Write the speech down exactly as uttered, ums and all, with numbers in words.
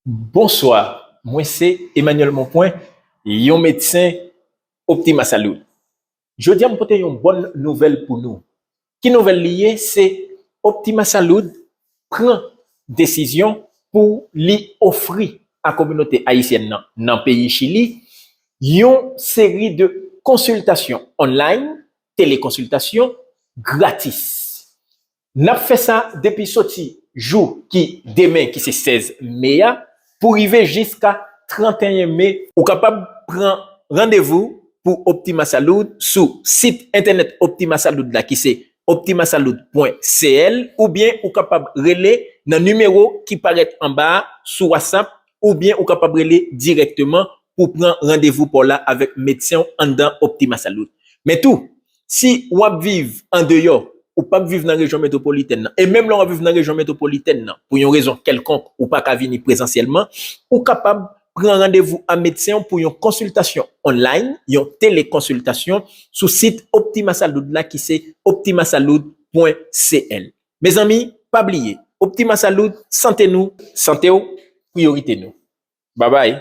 Bonswa, mwen se Emmanuel Monpwen, yon medsen Optima Salud. Jodi a m pote yon bòn nouvèl pou nou. Ki nouvèl li ye? Se Optima Salud pran desizyon pou li ofri a kominote ayisyèn nan, nan peyi Chili, yon seri de konsiltasyon online, telekonsiltasyon, gratis. N ap fè sa depi soti jou ki demen, ki se sèz me a, pou rive jiska tranteyen me. Ou kapab pran randevou pou Optima Salud sou sit entènèt Optima Salud la, ki se optimasalud pwen C L, oubyen ou kapab rele nan nimewo ki parèt anba a sou WhatsApp, oubyen ou kapab rele dirèkteman pou pran randevou pa w la avèk medsen w anndan Optima Salud. Men tou, si w ap viv andeyò, ou p ap viv nan rejyon metwopolitèn nan, e menm lè w ap viv nan rejyon metwopolitèn nan, pou yon rezon kèlkonk, ou pa ka vini prezansyèlman, ou kapab pran randevou a medsen w pou yon konsiltasyon online, yon telekonsiltasyon, sou sit Optima Salud la, ki se optimasalud pwen C L. Mezanmi, pa bliye, Optima Salud, sante nou, sante w, priyorite nou. Babay.